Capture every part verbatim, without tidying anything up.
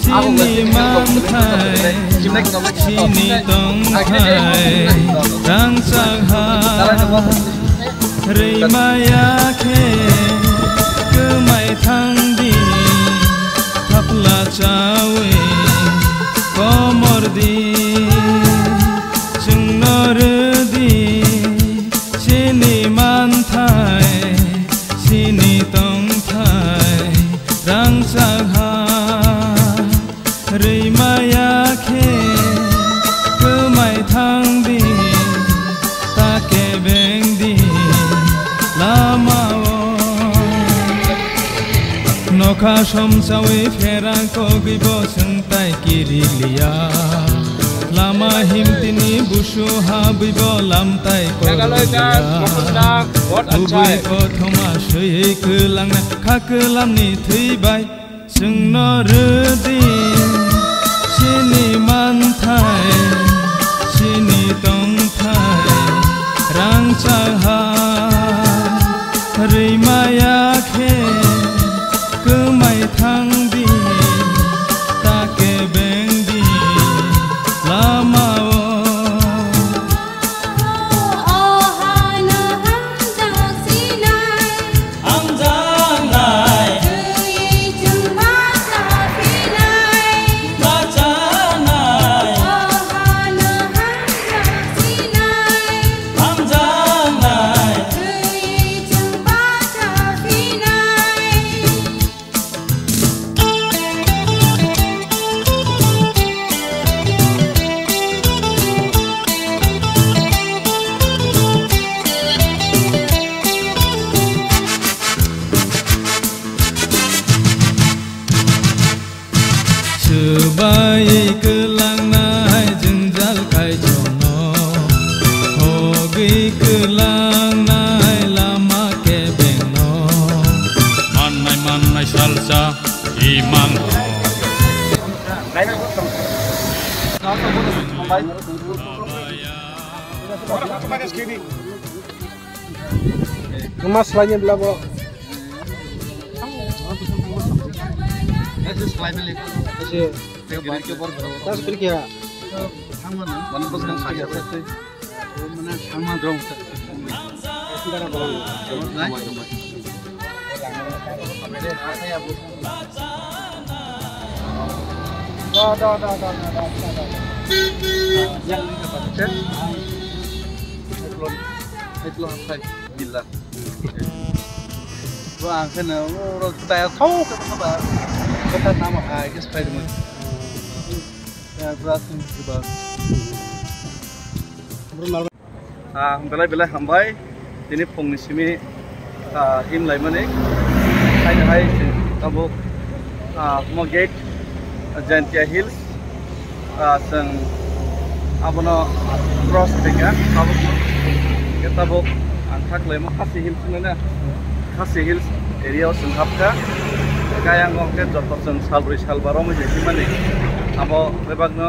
Chini manthai, chini tongthai, rangchak ha, rwimaya khe kwmai thangdi, thapla chawi komor di, chwngno rwdi. Chini manthai, chini tongthai, rangchak ha, rwimaya khe kwmai thangdi, ta kebengdi lamao. Nokha somsawi pherang kogwi bo chwngtai kiriliya. Lama himtini busu habwi bo lamtai korliya. Kubui kothoma swi kwlangna kha kwlamni thwi bai. Chwngno rwdi chini manthai, chini tongthai, rangchak ha, rwimaya khe kwmai thangdi, ta kebengdi lamao. Hamjaknai. Twi chwng bacha phinai. Bachanai. Ohano hamjak sinai. Hamjaknai. Twi chwng bacha phinai. Swbai kwlangnai jwngjal kaitorno, hogwi kwlangnai lama kebengno. Mannai mannai salsa imang. Mas lainai bla bo. Ese. Tas pirkha. Da, da, da. Yang ini dapat cek. Itu loh, itu loh, apa? Gila. Bro, ang khe no, bro, taya thok khe ba. Kata nama hai khe Spiderman. Ya, bro, sing ba. Ah, belai belai hambai. Tini phungni simi, ah, him laimani. Haino hai tabuk, ah, mo gate, Jaintia Hills. Ah, chwng abono cross khaikha, tabuk, khe tabuk ang kha khlaimo Khasi Hills hinwi na, Khasi Hills area o chwng hapkha. Khe ayang o hwnkhe joto chwng salbrwi salba romwi je himani, abo bebakno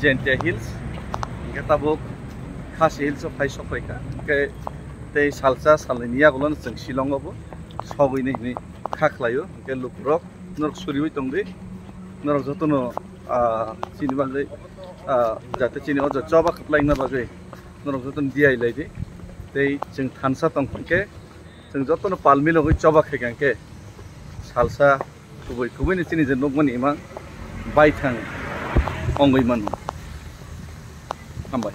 Jaintia Hills, hwnkhe tabuk Khasi Hills o phai sokphaikha. Hwnkhe tei salsa salnwini yagulono chwng Shillong o bo sogwini hinwi kha khlaio, hwnkhe lukurok. Norok suriwi tongdi, norok jotono, ah, chini bagwi, ah, jate chini o jaga choba kwplaina bagwi norok jotono diyai laidi. Tei chwng thansa tong khe chwng jotono pal milogwi choba khaikha khe salsa kubui kubuini chini je nukmani imang baithang ongwi mano. Hambai.